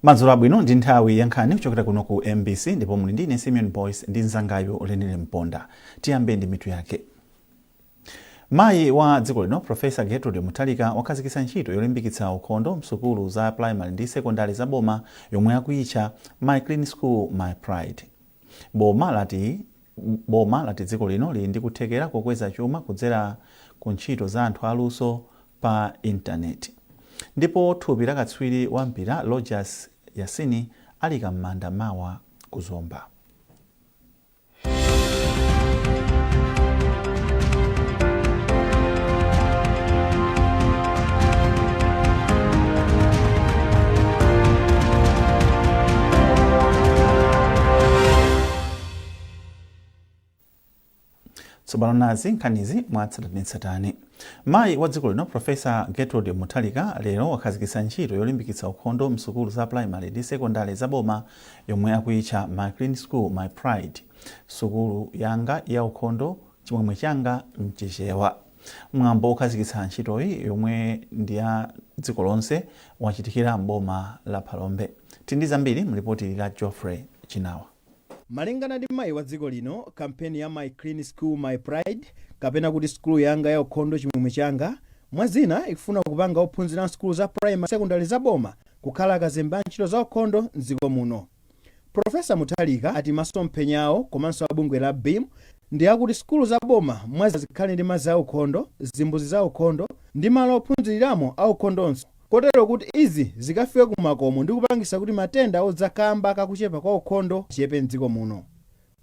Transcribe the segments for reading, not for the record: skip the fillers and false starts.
Madzulo abwino. Ndi nthawi ya nkhani kuchokera kuno ku MBC, ndipo muli ndine Simeon Boyce ndi mzangayo Lenile Mponda. Tiyambe ndi mitu yake. Mayi wa dziko lino, Profesa Gertrude Mutharika, wakhazikitsa ntchito yolimbikitsa ukhondo msukulu za primary ndi sekondari za boma yomwe akuyitcha My Clean School My Pride. Boma lati dziko lino lili ndi kuthekera kokweza chuma kudzera ku ntchito za anthu aluso pa intaneti. Ndipo thupi la katswiri wa mpira Rogers Yasini alika m'manda mawa ku Zomba. Tsopano nazi nkhanizi mwatsatanetsatane. Mayi wa dziko lino, Profesa Gertrude Mutharika, lero wakhazikitsa ntchito yolimbikitsa ukhondo msukulu za primary ndi sekondari za boma yomwe akuyitcha My Clean School My Pride, sukulu yanga ya ukhondo chimwemwe changa mchichewa. Mwambo wokhazikitsa ntchitoyi, yomwe ndi ya dziko lonse, wachitikira mboma la Phalombe. Tili ndi zambiri mlipoti la Geoffrey Chinawa. Malingana ndi mayi wa dziko lino, kampeni ya My Clean School My Pride, kapena kuti sukulu yanga ya ukhondo chimwemwe changa, mwa zina ikufuna kupanga ophunzira msukulu za primary, secondary za boma kukhala akazembe a ntchito za ukhondo mdziko muno. Profesa Mutharika ati masomphenya awo komanso abungwe la BEAM ndi akuti sukulu za boma mwa zikhale ndi madzi aukhondo, zimbuzi za ukhondo ndi malo ophunziriramo aukhondonso, kotero kuti izi zikafike kumakomo ndi kupangisa kuti matenda odza kamba kakuchepa kwa ukhondo chepe mdziko muno.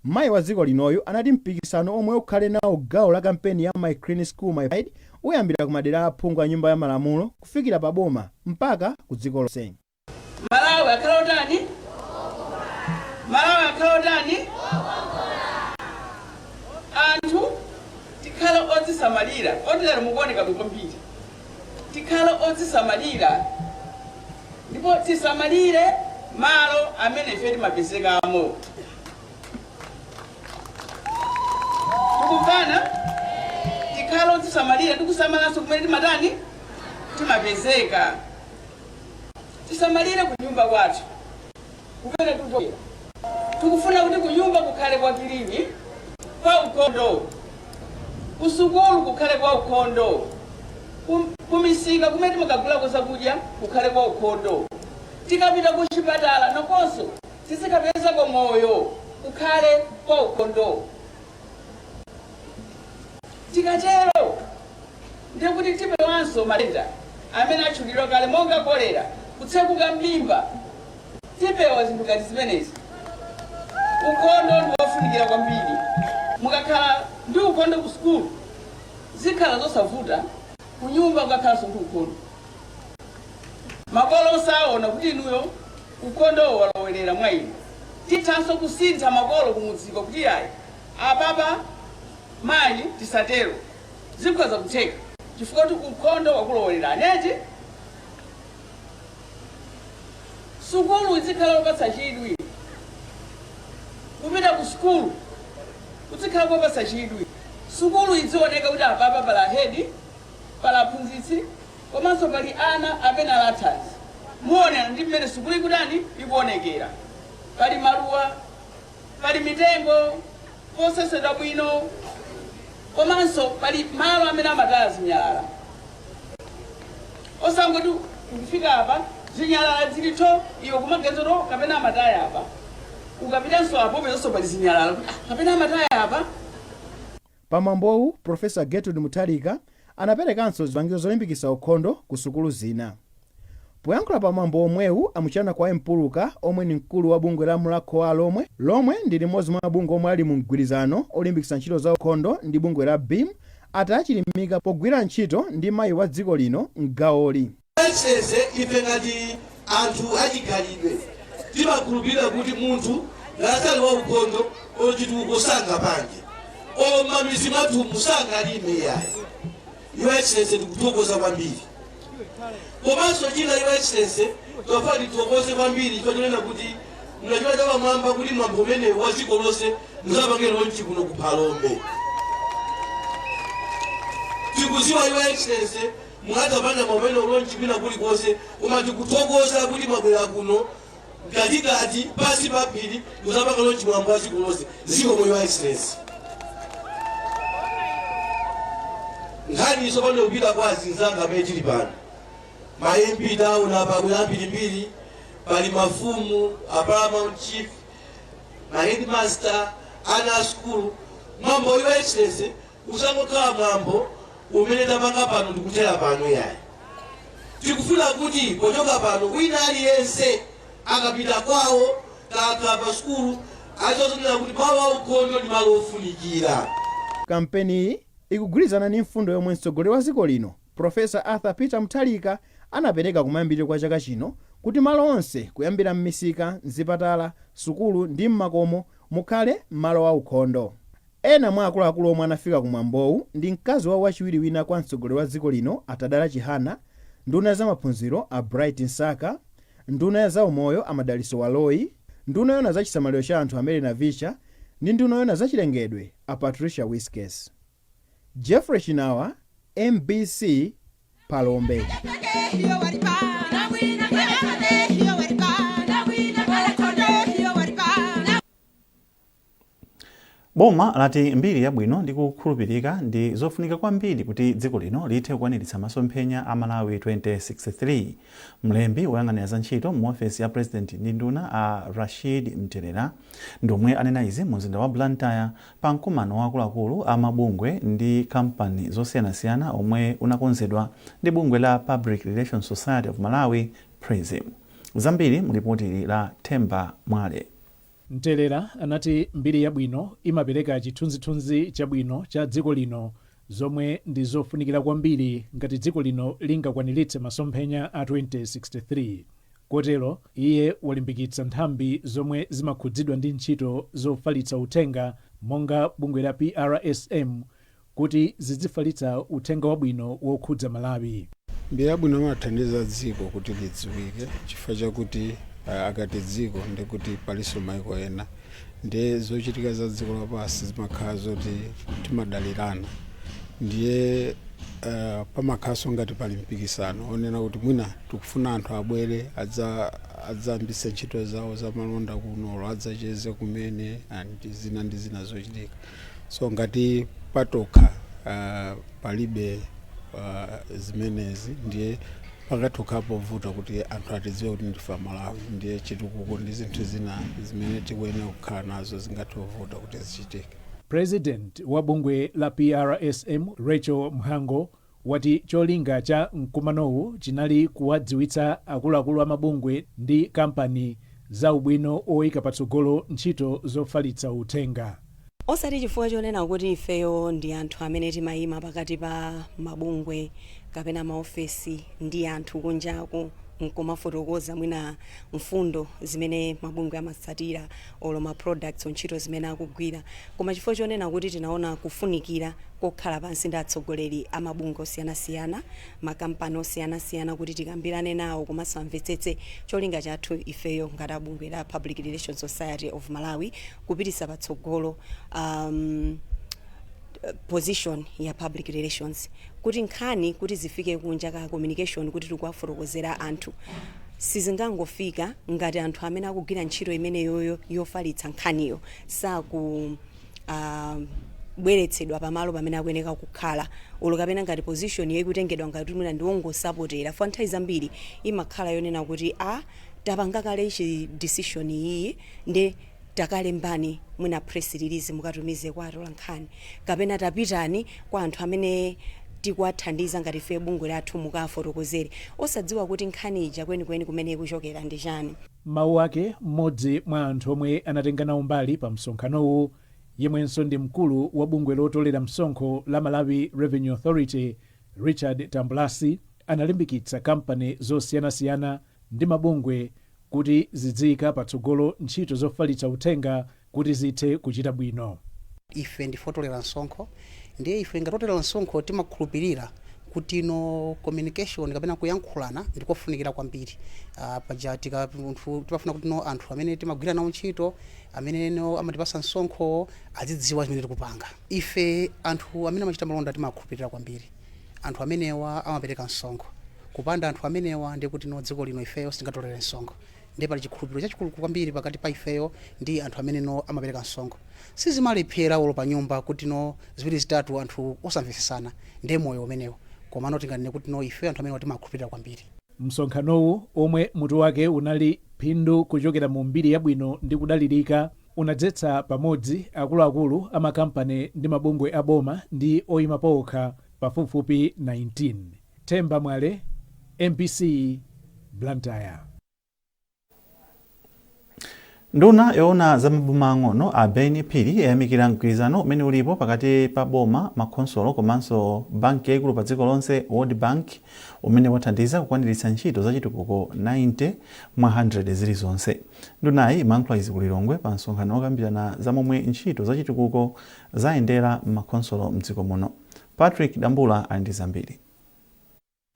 Mayi wa dziko linoyu anati mpikisano omwe ukhale nawo gawo la kampeni ya My Clean School My Pride uyambira ku madera aphungu a Nyumba ya Malamulo kufikira pa boma mpaka ku dziko lonse. Malawi akhala otani? Malawi akhala otani? Anthu tikhale odzisamalira. Otilero mukuoneka bwino kwambiri. Tikhale odzisamalira ndipo tisamalire malo amene ife timapezekamo. Tikumvana? Tikhale odzisamalira ndi kusamalanso kumene timatani, timapezeka. Tisamalire kunyumba kwathu kumene tikuchokera. Tikufuna kuti kunyumba kukhale kwa clean, kwa ukhondo, kusukulu kukhale kwa ukhondo, kumisika kumene timakagulako zakudya kukhale kwa ukhondo, tikapita ku chipatala nakonso tizikapezako moyo, kukhale kwa ukhondo. Tikatero ndikuti tipewanso matenda amene atchulidwa kale monga kolera, kutsekuka m'mimba. Tipewa zinthu ngati zimenezi. Ukhondo ndi wofunikira kwambiri. Mukakhala ndi ukhondo ku sukulu, zikhala zosavuta kunyumba kukakhalanso ndi ukhondo. Makolo osaona kuti inuyo ukhondowo walowerera mwa inu. Tithanso kusintha makolo kumudziko kuti ayi, apapa mayi tisatero. Zikhoza kutheka chifukwa kuti ukhondo wakulowererani, eti? Sukulu izikhala yopatsa chidwi. Kupita ku sukulu kuzikhala kopatsa chidwi. Sukulu izioneka kuti apapa pali ahedi, pali aphunzitsi, komanso pali ana amene ali athanzi. Muonera ndi mmene sukulu ikutani, ikuonekera. Pali maluwa, pali mitengo, posesedwa bwino, komanso pali malo amene amataya zinyalala, osangoti ukufika apa zinyalala zili tho, iwe kumaganiza kapena amataya apa. Ukapitanso apo upezanso pali zinyalala kuti, "Ah, kapena amataya apa." Pamwambowu, Profesa Gertrude Mutharika anaperekanso zipangizo zolimbikitsa ukhondo ku sukulu zina. Poyankhula pamwambo omwewu, amuchana kwa Mpuluka, omwe ni mkulu wa bungwe la Mulhako wa Alhomwe, lomwe ndi limodzi mwa mabungwe omwe ali mu mgwirizano olimbikitsa ntchito za ukhondo ndi bungwe la BEAM, ati achilimika pogwira ntchito ndi mayi wa dziko lino mgawoli. Excellency, ife ngati anthu achikhalidwe timakhulupirira kuti munthu ngasali wa ukhondo, chitukuko sangapange, olo m'mamizi mwathu musangalime yayi. Your Excellency, tikuthokoza kwambiri. Komanso china, Your Excellency, tofa tithokoze kwambiri chifukwa chonena kuti mnachita chapamwamba kuti mwambo umenewu wa dziko lonse muzapange launch kuno ku Phalombe. Tikuziwa, Your Excellency, mukadzapanga mwambo launch kwina kulikonse, koma tikuthokoza kuti mwabwera kuno. Mkatikati pasi pa phiri kuzapanga launch mwambo wa dziko lonse. Zikomo, Your Excellency. Nkhani tsopano kupita kwa azinzanga amene tili pano, ma MP taona pabwera ambirimbiri, pali mafumu, a paramount chief, ma headmaster, ana a sukulu. Mwambo, Your Excellency, usangokhala mwambo umene tapanga pano ndikuthera pano, yayi. Tikufuna kuti pochoka pano wina aliyense akapita kwawo, kakhala pa sukulu, azazonena kuti malo aukhondo ndi malo ofunikira. Kampeniyi ikugwirizana ndi mfundo yomwe mtsogoleri wa dziko lino, Profesa Arthur Peter Mutharika, anapereka kumayambiriro kwa chaka chino kuti malo onse, kuyambira m'misika, mzipatala, sukulu ndi m'makomo, mukhale malo aukhondo. Ena mwa akuluakulu omwe anafika kumwambowu ndi mkazi wa wachiwiri wina kwa mtsogoleri wa dziko lino, a Tadala Chihana, nduna ya zamaphunziro, a Bright Msaka, nduna ya zaumoyo, a Madalitso Baloyi, nduna yoona za chisamaliro cha anthu, a Mary Navicha, ndi nduna yoona za chilengedwe, a Patricia Wiskes. Jeffrey Chinawa, MBC, Phalombe. Boma lati mbiri yabwino ndi kukhulupirika ndi zofunika kwambiri kuti dziko lino lithe kukwaniritsa masomphenya a Malawi 2063. Mlembi woyang'anira za ntchito mu ofesi ya President ndi nduna, a Rashid Mtelera, ndi omwe anena izi mu mzinda wa Blantyre pa mkumano wa akuluakulu a mabungwe ndi kampani zosiyanasiyana omwe unakonzedwa ndi bungwe la Public Relations Society of Malawi, PRISM. Zambiri mu lipoti la Themba Mwale. Mtelera anati mbiri yabwino imapereka chithunzithunzi chabwino cha dziko lino, zomwe ndi zofunikira kwambiri ngati dziko lino lingakwaniritse masomphenya a 2063. Kotero iye walimbikitsa nthambi zomwe zimakhudzidwa ndi ntchito zofalitsa uthenga, monga bungwe la PRSM, kuti zidzifalitsa uthenga wabwino wokhudza Malawi. Mbiri yabwino imathandiza dziko kuti lidziwike, chifukwa chakuti akati dziko ndikuti palinso maiko ena, ndiye zochitika za dziko lapansi zimakhala zoti timadalirana. Ndiye pamakhalanso ngati pali mpikisano onena kuti mwina tikufuna anthu abwere adzayambitse ntchito zawo zamalonda kuno, adzacheze kumene and zina ndi zina zochitika. So ngati patokha palibe zimenezi, ndiye pakatokha povuta kuti anthu atidziwe kuti ndife Amalawi. Ndiye chitukuko ndi zinthu zina zimene tikuyenera kukhala nazo zingathe kuvuta kuti zichitike. President wa bungwe la PRSM, Rachel Mhango, wati cholinga cha mkumanowu chinali kuwadziwitsa akuluakulu amabungwe ndi kampani za ubwino oyika patsogolo ntchito zofalitsa uthenga. Osati chifukwa chonena kuti ifeyo ndi anthu amene timayima pakati pa mabungwe kapena maofesi ndi anthu kunjaku nkumafotokoza mwina mfundo zimene mabungwe amatsatira olo ma products, ntchito zimene akugwira, koma chifukwa chonena kuti tinaona kufunikira kokhala pansi ndi atsogoleri a mabungwe osiyanasiyana, makampani osiyanasiyana, kuti tikambirane nawo komanso amvetsetse cholinga chathu ifeyo ngati abungwe la Public Relations Society of Malawi, kupitisa patsogolo position ya public relations, kuti nkhani kuti zifike kunja ka communication, kuti tikuwafotokozera anthu, sizingangofika ngati anthu amene akugwira ntchito imeneyoyo yofalitsa nkhaniyo saku bweretsedwa pamalo pamene akuyeneka kukhala, olo kapena ngati position ikutengedwa ngati mwina ndi wongosapotera. Fa nthawi zambiri imakhala yonena kuti a tapanga kale chi decision iyi, ndi takalembani mwina press release, mukatumize kwa atola nkhani, kapena tapitani kwa anthu amene tikuwathandiza ngati ife bungwe lathu, mukafotokozere, osadziwa kuti nkhani ija kwenikweni kumene ikuchokera ndi chani. Mawu ake, mmodzi mwa anthu omwe anatenga nawo mbali pa msonkhanowu, yemwenso ndi mkulu wa bungwe lotolera msonkho la Malawi Revenue Authority, Richard Tambulasi, analimbikitsa kampani zosiyanasiyana ndi mabungwe kuti zidziyika patsogolo ntchito zofalitsa uthenga kuti zithe kuchita bwino. Ife ndife otolera msonkho, ndiye ife ngati otolera msonkho timakhulupirira kuti no communication kapena kuyankhulana ndikofunikira kwambiri. Paja tika munthu timafuna kuti no anthu amene timagwira nawo ntchito, amene no amatipasa msonkho, azidziwa zimene tikupanga. Ife anthu amene amachita malonda timakhulupirira kwambiri anthu amenewa amapereka msonkho. Kupanda anthu amenewa, ndiye kuti no dziko lino ifeyo sitingatolere msonkho. Ndiye pali chikhulupiriro chachikulu kwambiri pakati pa ifeyo ndi anthu amene no amapereka msonkho. Sizimalephera olo pa nyumba kuti no ziwiri zitatu anthu osamvetsesana, ndiye moyo umenewo, komano tinganene kuti no ife anthu amene timakhulupirira kwambiri. Msonkhanowu, omwe mutu wake unali "Phindu kuchokera mu mbiri yabwino ndi kudalirika", unadzetsa pamodzi akuluakulu amakampani ndi mabungwe aboma ndi oyima pokha pafupifupi 19. Themba Mwale, MBC, Blantyre. Nduna yoona za maboma ang'ono a Ben Phiri yayamikira mgwirizano umene ulipo pakati pa boma, makhonsolo komanso banki yayikulu pa dziko lonse, World Bank, umene wathandiza kukwaniritsa ntchito zachitukuko 90 mwa 100 zilizonse. Ndunayi imayankhula izi ku Lilongwe pa msonkhano wokambirana za momwe ntchito zachitukuko zayendera m'makhonsolo mdziko muno. Patrick Dambula ali ndi zambiri.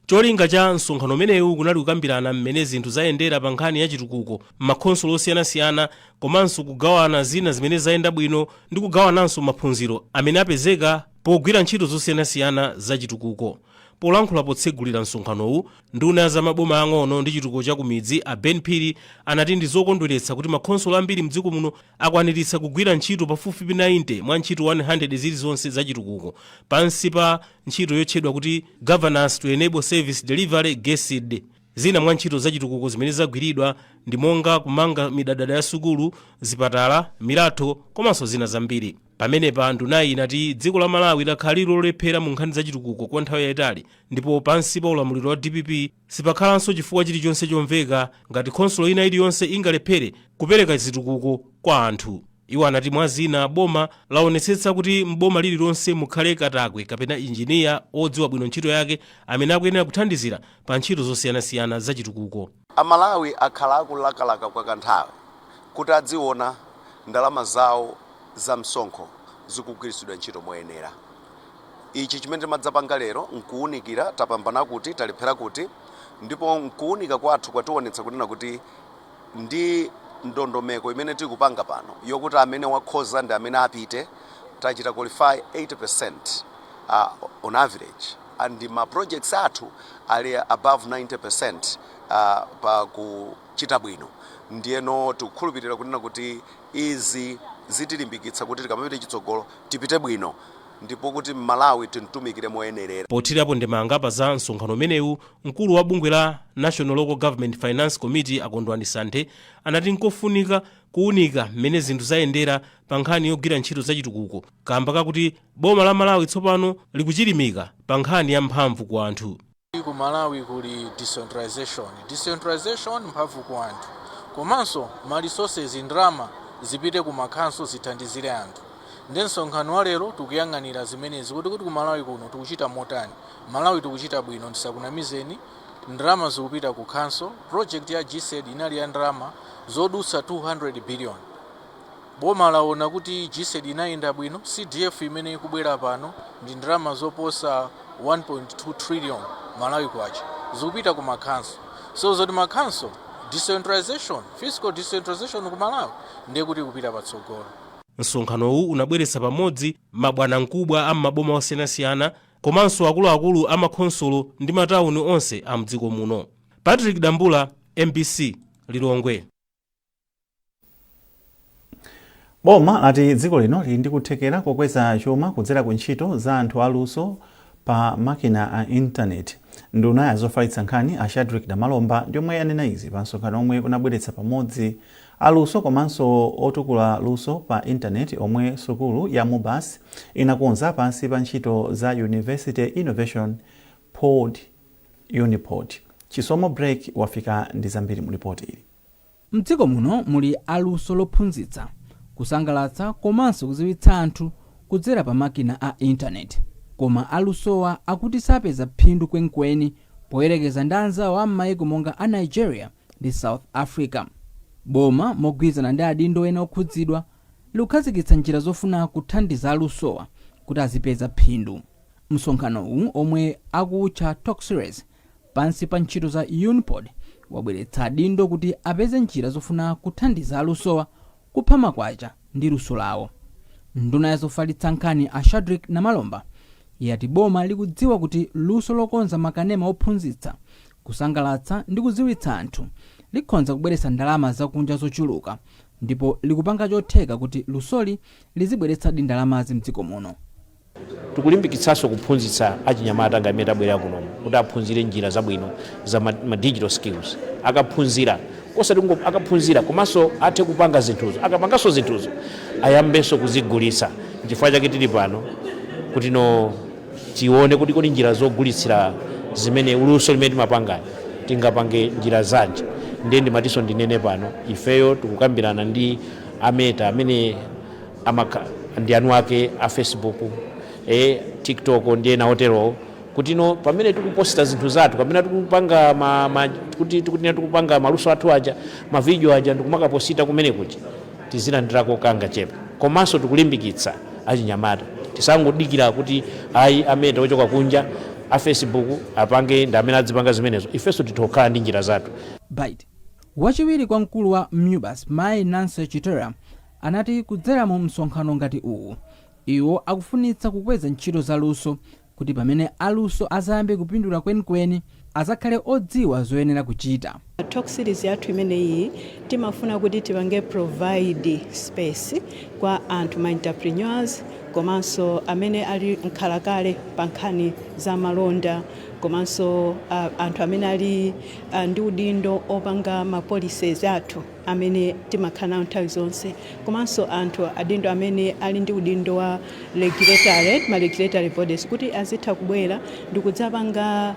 Cholinga cha msonkhano umenewu kunali kukambirana mmene zinthu zayendera pa nkhani ya chitukuko m'makhonsolo osiyanasiyana, komanso kugawana zina zimene zayenda bwino ndi kugawananso maphunziro amene apezeka pogwira ntchito zosiyanasiyana za chitukuko. Polankhula potsegulira msonkhanowu, nduna ya zamaboma ang'ono ndi chitukuko cha kumidzi a Ben Phiri anati ndi zokondweretsa kuti makhonsolo ambiri mdziko muno akwaniritsa kugwira ntchito pafupifupi 90 mwa ntchito 100 zilizonse za chitukuko pansi pa ntchito yotchedwa kuti Governance to Enable Service Delivery, GESD. Zina mwa ntchito za chitukuko zimene zagwiridwa ndi monga kumanga midadada ya sukulu, zipatala, milatho komanso zina zambiri. Pamenepa ndunayi inati dziko la Malawi lakhala lili lolephera mu nkhani za chitukuko kwa nthawi yayitali, ndipo pansi pa ulamuliro wa DPP sipakhalanso chifukwa chilichonse chomveka ngati khonsolo ina iliyonse ingalephere kupereka zitukuko kwa anthu. Iwo anati mwa zina, boma laonetsetsa kuti mboma lililonse mukhale katakwe kapena injiniya odziwa bwino ntchito yake amene akuyenera kuthandizira pa ntchito zosiyanasiyana za chitukuko. Amalawi akhala akulakalaka kwa kanthawi kuti adziona ndalama zawo za msonkho zikugwiritsidwa ntchito moyenera. Ichi chimene timadzapanga lero nkuwunikira tapambana kuti, talephera kuti, ndipo nkuwunika kwathu kwationetsa kunena kuti ndi ndondomeko imene tikupanga pano yokuti amene wakhoza ndi amene apite, tachita qualify 80% on average, and ma projects athu ali above 90% pa kuchita bwino. Ndiyeno tikukhulupirira kunena kuti izi zitilimbikitsa kuti tikamapita chitsogolo tipite bwino, ndipo kuti Mmalawi timtumikire moyenerera. Pothirapo ndemanga pa za msonkhano umenewu, mkulu wa bungwe la National Local Government Finance Committee a Kondwani Santhe anati nkofunika kuwunika mmene zinthu zayendera pa nkhani yogwira ntchito zachitukuko, kamba kakuti boma la Malawi tsopano likuchilimika pa nkhani ya mphamvu ku anthu. Ku Malawi kuli decentralization, decentralization, mphamvu ku anthu, komanso ma resources, ndalama zipite ku makhanso, zithandizire anthu. Ndi msonkhano wa lero tikuyang'anira zimenezi, kuti ku Malawi kuno tikuchita motani. Malawi tikuchita bwino, ndisakunamizeni. Ndalama zikupita ku council. Project ya GESD inali ya ndalama zodutsa 200 billion. Boma laona kuti GESD inayenda bwino. CDF imene ikubwera pano ndi ndalama zoposa 1.2 trillion Malawi kwacha, zikupita ku makhanso. So zoti makhanso, decentralization, fiscal decentralization ku Malawi ndiye kuti ikupita patsogolo. Msonkhanowu unabweretsa pamodzi mabwanamkubwa a m'maboma osiyanasiyana komanso akuluakulu a makhonsolo ndi matawuni onse a mdziko muno. Patrick Dambula, MBC, Lilongwe. Boma lati dziko lino lili ndi kuthekera kokweza chuma kudzera ku ntchito za anthu aluso pa makina a intaneti. Nduna ya zofalitsa nkhani a Shadric Namalomba ndi omwe anena izi pa msonkhano omwe unabweretsa pamodzi aluso komanso otukula luso pa intaneti, omwe sukulu ya MUBAS inakonza pansi pa ntchito za University Innovation Pod, UNIPOD. Chisomo Break wafika ndi zambiri mu ripoti ili. Mdziko muno muli aluso lophunzitsa, kusangalatsa komanso kudziwitsa anthu kudzera pa makina a intaneti. Koma alusowa akuti sapeza phindu kwenikweni poyerekeza ndi anzawo a m'mayiko monga a Nigeria ndi South Africa. Boma mogwirizana ndi adindo ena okhudzidwa likukhazikitsa njira zofuna kuthandiza alusowa kuti azipeza phindu. Msonkhanowu, omwe akuutcha Talk Series pansi pa ntchito za UNIPOD, wabweretsa adindo kuti apeze njira zofuna kuthandiza alusowa kupha makwacha ndi luso lawo. Nduna ya zofalitsa nkhani a Shadric Namalomba yati boma likudziwa kuti luso lokonza makanema ophunzitsa, kusangalatsa ndi kudziwitsa anthu Likhonza kubweretsa ndalama zakunja zochuluka ndipo likupanga chotheka kuti lusoli lizibweretsadi ndalamazi mdziko muno. Tikulimbikitsanso kuphunzitsa achinyamata ngati amene tabwera kunomu kuti aphunzire njira zabwino za ma digital skills. Akaphunzira, osati akaphunzira komanso athe kupanga zinthuzo, akapanganso zinthuzo ayambenso kuzigulitsa. Nchifukwa chake tili pano kuti no tione kuti kodi njira zogulitsira zimene uluso limene timapanga tingapange njira zanji. Ndiye ndimatinso ndinene pano, ifeyo tikukambirana ndi a Meta amene ndi anu ake a Facebook, TikTok ndi ena oterowo, kuti no pamene tikuposta zinthu zathu kapena tikupanga kuti tikupanga maluso athu aja, mavidiyo aja, ndikumakaposita kumene kuja, tizilandirako kangachepe. Komanso tikulimbikitsa achinyamata tisangodikira kuti ayi, a Meta ochoka kunja, a Facebook apange, ndi amene adzipanga zimenezo. Ifenso titha kukhala ndi njira zathu. Bite wachiwiri kwa mkulu wa MUBAS, mayi Nancy Chitera, anati kudzera mu msonkhano ngati uwu iwo akufunitsa kukweza ntchito zaluso kuti pamene aluso azayambe kupindula kwenikweni azakhale odziwa zoyenera kuchita. Talk series yathu imeneyi timafuna kuti tipange provide space kwa anthu, ma entrepreneurs, komanso amene ali mkhalakale pa nkhani za malonda, komanso anthu amene ali ndi udindo opanga ma policies athu amene timakhala nawo nthawi zonse, komanso anthu adindo amene ali ndi udindo wa regulatory, ma regulatory bodies, kuti azitha kubwera ndi kudzapanga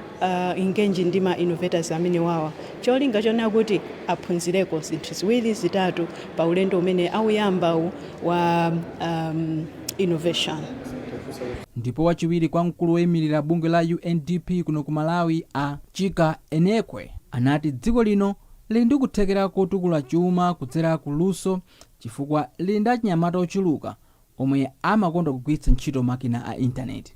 engage ndi ma innovators amene wawa, cholinga chonena kuti aphunzireko zinthu ziwiri zitatu pa ulendo umene awuyambawu wa innovation. Ndipo wachiwiri kwa mkulu woyimirira bungwe la UNDP kuno ku Malawi, a Chika Enekwe, anati dziko lino lili ndi kuthekera kotukula chuma kudzera ku luso chifukwa lili ndi achinyamata ochuluka omwe amakonda kugwiritsa ntchito makina a intaneti.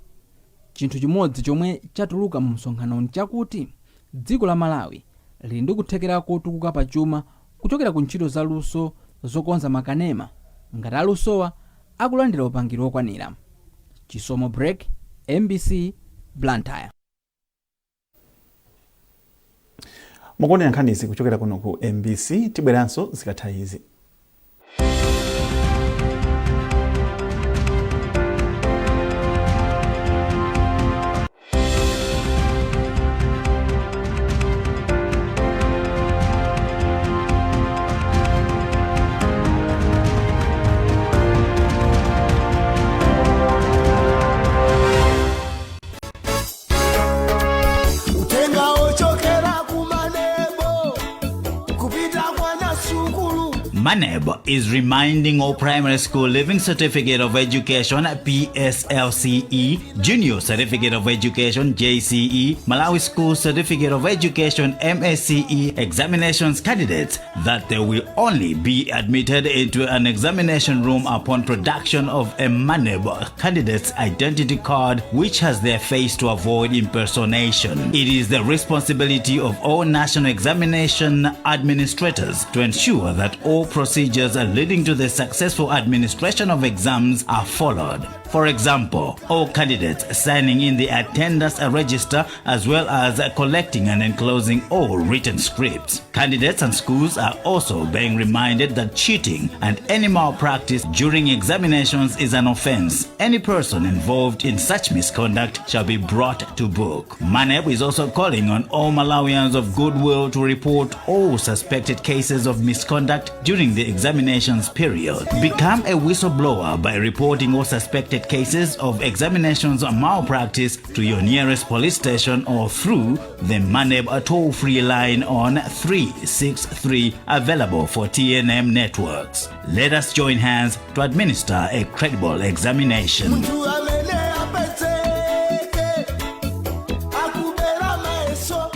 Chinthu chimodzi chomwe chatuluka mu msonkhanowu nchakuti dziko la Malawi lili ndi kuthekera kotukuka pa chuma kuchokera ku ntchito za luso zokonza makanema ngati alusowa akulandira upangiri wokwanira. Chisomo Break, MBC, Blantyre. Mukuonera nkhanizi kuchokera kuno ku MBC. Tibweranso zikatha izi. Utenga ochokera ku MANEB kupita kwa nasukulu. MANEB is reminding all Primary School Leaving Certificate of Education PSLCE, Junior Certificate of Education JCE, Malawi School Certificate of Education MSCE examinations candidates that they will only be admitted into an examination room upon production of a MANEB candidate's identity card which has their face to avoid impersonation. It is the responsibility of all national examination administrators to ensure that all procedures leading to the successful administration of exams are followed. For example, all candidates signing in the attendance register as well as collecting and enclosing all written scripts. Candidates and schools are also being reminded that cheating and any malpractice during examinations is an offense. Any person involved in such misconduct shall be brought to book. MANEB is also calling on all Malawians of goodwill to report all suspected cases of misconduct during the examinations period. Become a whistleblower by reporting all suspected cases of examinations malpractice to your nearest police station or through the MANEB toll-free line on 363, available for TNM networks. Let us join hands to administer a credible examination. Munthu amene apezeke akubera mayeso.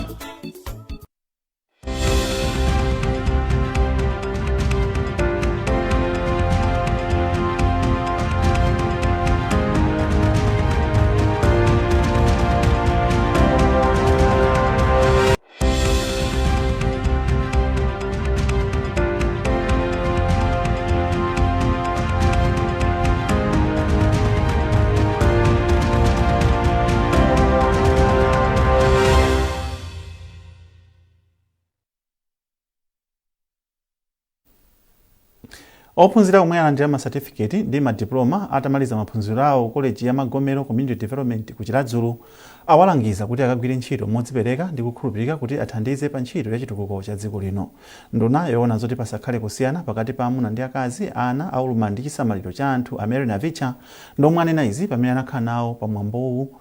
Ophunzira omwe alandira masatifiketi ndi madiploma atamaliza maphunziro awo koleji ya Magomero Community Development ku Chiradzulu awalangiza kuti akagwire ntchito modzipereka ndi kukhulupirika kuti athandize pa ntchito ya chitukuko cha dziko lino. Nduna yoona zoti pasakhale kusiyana pakati pa amuna ndi akazi, ana aulumali ndi chisamaliro cha anthu, a Mary Navicha, ndomwe anena izi pamene anakhala nawo pa mwambowu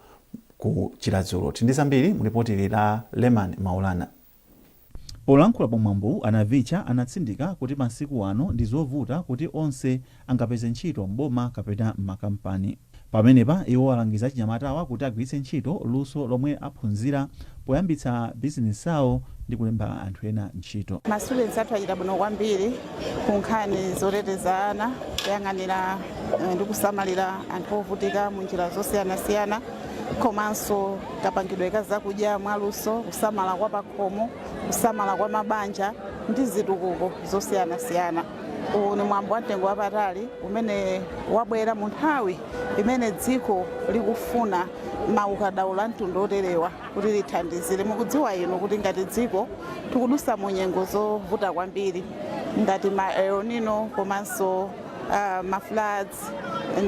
ku Chiradzulu. Tili ndi zambiri mu lipoti la Leman Maulana. Polankhula pamwambowu, a Navicha anatsindika kuti masiku ano ndi zovuta kuti onse angapeze ntchito m'boma kapena m'makampani. Pamenepa iwo alangiza achinyamatawa kuti agwiritse ntchito luso lomwe aphunzira poyambitsa bizinesi zawo ndi kulemba anthu ena ntchito. Ma students athu achita bwino kwambiri ku nkhani zoteteza ana, kuyang'anira ndi kusamalira anthu ovutika mu njira zosiyanasiyana, komanso kapangidwe ka zakudya mwaluso, kusamala kwa pakhomo, kusamala kwa mabanja ndi zitukuko zosiyanasiyana. Uwu ni mwambo wa mtengo wapatali umene wabwera mu nthawi imene dziko likufuna maukadaulo a mtundu oterewa kuti lithandizire. Mukudziwa inu kuti ngati dziko tikudusa mu nyengo zovuta kwambiri ngati ma El Nino komanso ma floods,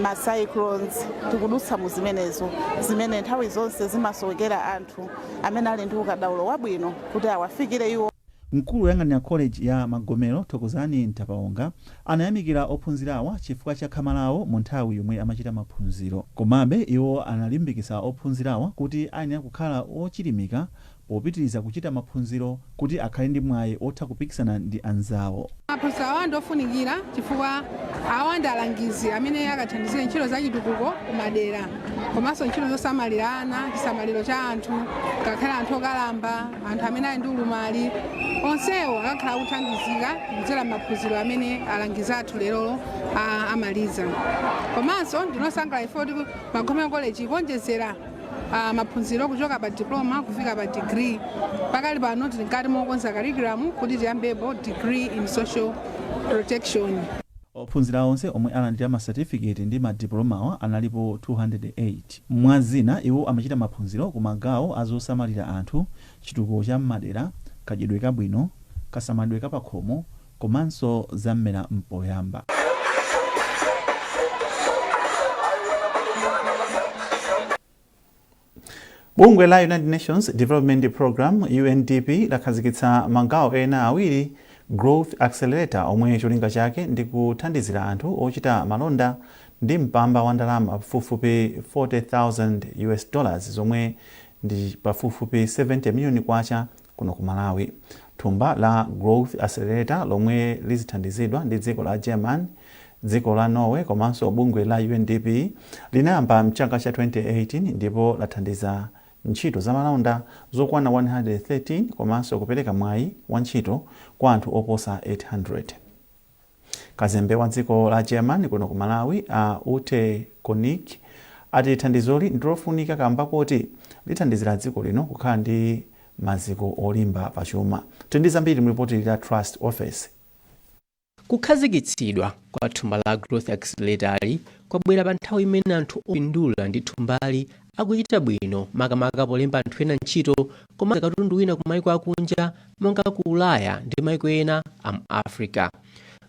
ma cyclones. Tikudutsa mu zimenezo zimene nthawi zonse zimasowekera anthu amene ali ndi ukadaulo wabwino kuti awafikire iwo. Mkulu woyang'anira college ya Magomero, Thokozani Ntapaonga, anayamikira ophunzirawa chifukwa cha khama lawo mu nthawi yomwe amachita maphunziro. Komabe iwo analimbikitsa ophunzirawa kuti ayenera kukhala ochilimika popitiriza kuchita maphunziro kuti akhale ndi mwayi otha kupikisana ndi anzawo. Maphunziro awa ndofunikira chifukwa awa ndi alangizi amene akathandizire ntchito za chitukuko kumadera, komanso ntchito zosamalira ana, chisamaliro cha anthu, ngakhale anthu okalamba, anthu amene ali ndi ulumali, onsewo akakhala akuthandizika kudzera maphunziro amene alangizi athu lerolo amaliza. Komanso ndinosangalala ifo kuti Magomero College ikuonjezera maphunziro kuchoka pa diploma kufika pa degree. Pakali pano tili mkati mokonza curriculum kuti tiyambepo degree in social protection. Ophunzira onse omwe alandira masatifiketi ndi madiplomawa analipo 208. Mwa zina, iwo amachita maphunziro ku magawo a zosamalira anthu, chitukuko cha m'madera, kadyedwe kabwino, kasamalidwe kapakhomo komanso zammera mpoyamba. Bungwe la United Nations Development Programme, UNDP, lakhazikitsa magawo ena awiri, Growth Accelerator, omwe cholinga chake ndi kuthandizira anthu ochita malonda ndi mpamba wa ndalama pafupifupi 40,000 US dollars, zomwe ndi pafupifupi 70 miliyoni kwacha kuno ku Malawi. Thumba la Growth Accelerator lomwe lizithandizidwa ndi dziko la German, dziko la Norway komanso bungwe la UNDP linayamba mchaka cha 2018 ndipo lathandiza ntchito za malonda zokwana 113 komanso kupereka mwayi wa ntchito kwa anthu oposa 800. Kazembe wa dziko la German kuno ku Malawi, a Ute Konig, ati thandizoli ndilofunika kamba koti lithandizira dziko lino kukhala ndi maziko olimba pachuma. Tili ndi zambiri mu ripoti la Trust Office. Kukhazikitsidwa kwa thumba la Growth Accelerator kwabwera pa nthawi imene anthu opindula ndi thumbali akuchita bwino, makamaka polemba anthu ena ntchito komanso katundu wina ku maiko akunja monga ku Ulaya ndi maiko ena a mu Africa.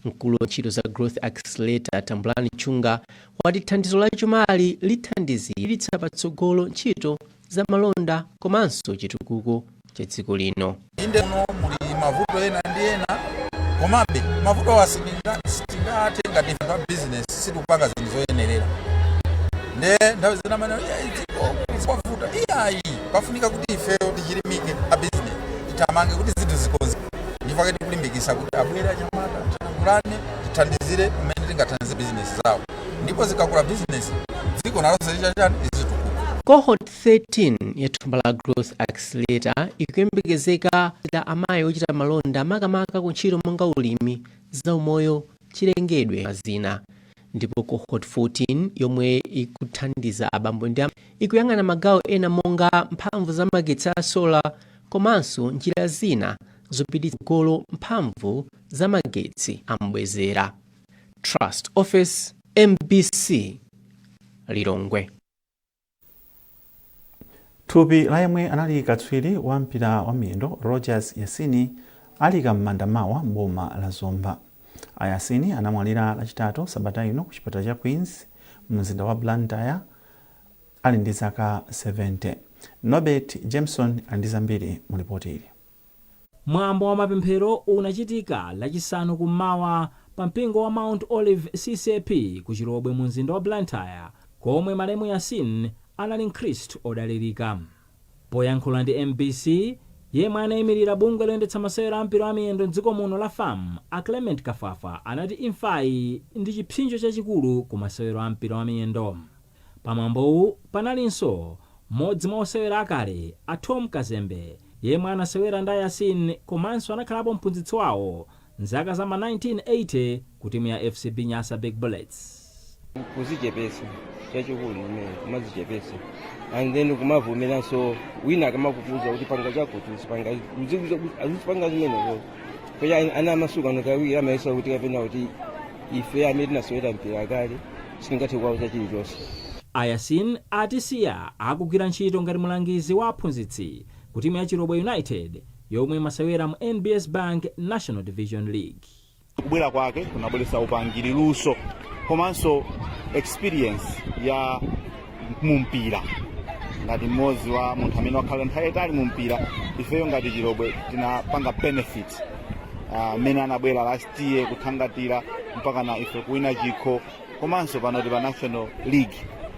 Mkulu wa ntchito za Growth Accelerator, Tambulani Chunga, wati thandizo la chumali lithandizira patsogolo ntchito za malonda komanso chitukuko cha dziko lino. Inde, muno muli mavuto ena ndi ena, komabe mavuto awa sitingathe ngati ife a business sitikupanga zinthu zoyenerera. Nde nthawi zina manena, "Iyayi, dziko kwavuta." Iyayi, pafunika kuti ifeyo tichilimike, a business tithamange kuti zinthu zikonzeke. Ndifake tikulimbikisa kuti abwere anyamata, tilankhulane, tithandizire mmene tingathandize business zawo, ndipo zikakula business, dziko nalonso lichachani, lizitukuka. Cohort 13 ya thumba la Growth Accelerator ikuyembekezeka amayi ochita malonda, makamaka ku ntchito monga ulimi, zaumoyo, chilengedwe, zina, ndipo cohort 14 yomwe ikuthandiza abambo ndi ikuyang'ana magawo ena monga mphamvu za magetsi a solar komanso njira zina zopititsa golo mphamvu za magetsi ambwezera. Trust Office, MBC, Lilongwe. Thupi la yemwe anali katswiri wa mpira wa miyendo, Rogers Yasini, alika m'manda mawa m'boma la Zomba. A Yasin anamwalira Lachitatu sabata ino ku chipatala cha Queens mu mzinda wa Blantyre ali ndi zaka 70. Norbert Jameson ali ndi zambiri mu ripoti ili. Mwambo wa mapemphero unachitika Lachisanu kummawa pa mpingo wa Mount Olive CCAP ku Chilobwe mu mzinda wa Blantyre, komwe malemu Yasin anali Mkhristu odalirika. Poyankhula ndi MBC, yemwe anayimirira bungwe loyendetsa masewero a mpira wa miyendo mdziko muno la FAM, a Clement Kafwafwa, anati imfayi ndi chipsinjo chachikulu ku masewero a mpira wa miyendo. Pamwambowu panalinso mmodzi mwa osewera akale, a Thom Kazembe, yemwe anasewera ndi a Yasin komanso anakhalapo mphunzitsi wawo mzaka za ma 1980 ku timu ya FCB Nyasa Big Bullets. Kuzichepesa chachikulu imene kumazichepesa and then kumavomeranso wina akamakukuza kuti panga chakuti uzipanga, uzipanga zimenezo. Kaya ana amasuku ano kawiri amayesa kuti kapena kuti ife amene tinasewera mpira kale sitingathe kuwauza chilichonse. A Yasin atisiya akugwira ntchito ngati mulangizi wa aphunzitsi ku timu ya Chilobwe United yomwe imasewera mu NBS Bank National Division League. Kubwera kwake kunabweretsa upangiri, luso komanso experience ya mumpira. Ngati mmodzi wa munthu amene wakhala nthawi yayitali mumpira, ifeyo ngati Chilobwe tinapanga benefit mmene anabwera last year kuthangatira mpaka na ife kuwina chikho, komanso pano tili pa National League.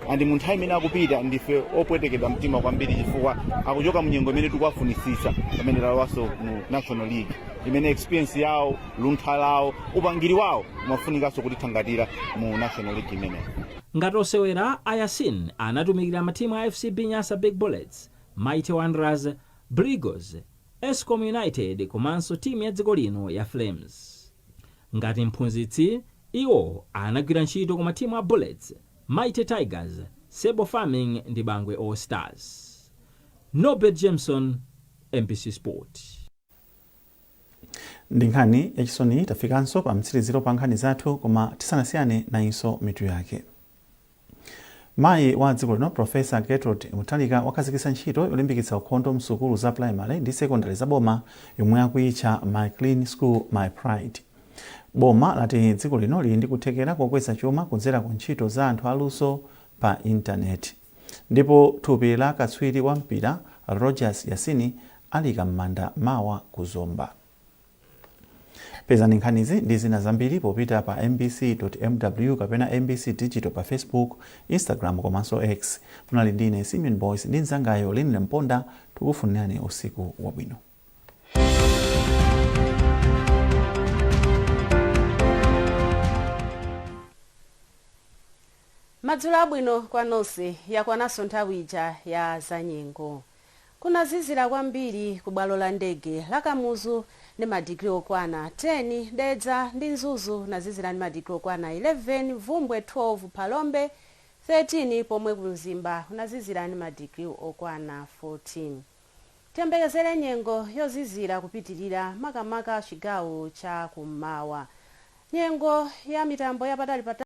And mu nthawi imene akupita, ndife opwetekedwa mtima kwambiri chifukwa akuchoka munyengo imene tikuwafunisisa, pamene talowanso mu National League, imene experience yawo, luntha lawo, upangiri wawo umafunikanso kutithangatira mu National League imeneyi. Ngati osewera, a Yasin anatumikira matimu a FCB Nyasa Big Bullets, Mighty Wanderers, Blue Eagles, Escom United komanso timu ya dziko lino ya Flames. Ngati mphunzitsi, iwo anagwira ntchito ku matimu a Bullets, Mighty Tigers, Sable Farming ndi Bangwe All Stars. Norbert Jameson, MBC Sport. Ndi nkhani yachisoni tafikanso pa mtsiriziro pa nkhani zathu, koma tisanasiyane, nayinso mitu yake. Mayi wa dziko lino Profesa Gertrude Mutharika wakhazikitsa ntchito yolimbikitsa ukhondo msukulu za primary ndi secondary za boma yomwe akuyitcha My Clean School My Pride. Boma lati dziko lino lili ndi kuthekera kokweza chuma kudzera ku ntchito za anthu aluso pa intaneti. Ndipo thupi la katswiri wa mpira Rogers Yasini alika m'manda mawa ku Zomba. Pezani nkhanizi ndi zina zambiri popita pa mbc.mw kapena MBC Digital pa Facebook, Instagram komanso X. Munali ndine Simeon Boys ndi mzangayo Linle Mponda. Tikufunirani usiku wabwino. Madzulo abwino kwa nonse. Yakwananso nthawi ija ya zanyengo. Kunazizira kwambiri ku bwalo la ndege la Kamuzu ndi madigiri okwana 10, Dedza ndi Mzuzu nazizira ndi madigiri okwana 11, Bvumbwe 12, Phalombe 13, pomwe ku Mzimba kunazizira ndi madigiri okwana 14. Tiyembekezere nyengo yozizira kupitirira, makamaka chigawo cha kummawa, nyengo ya mitambo yapatali patali.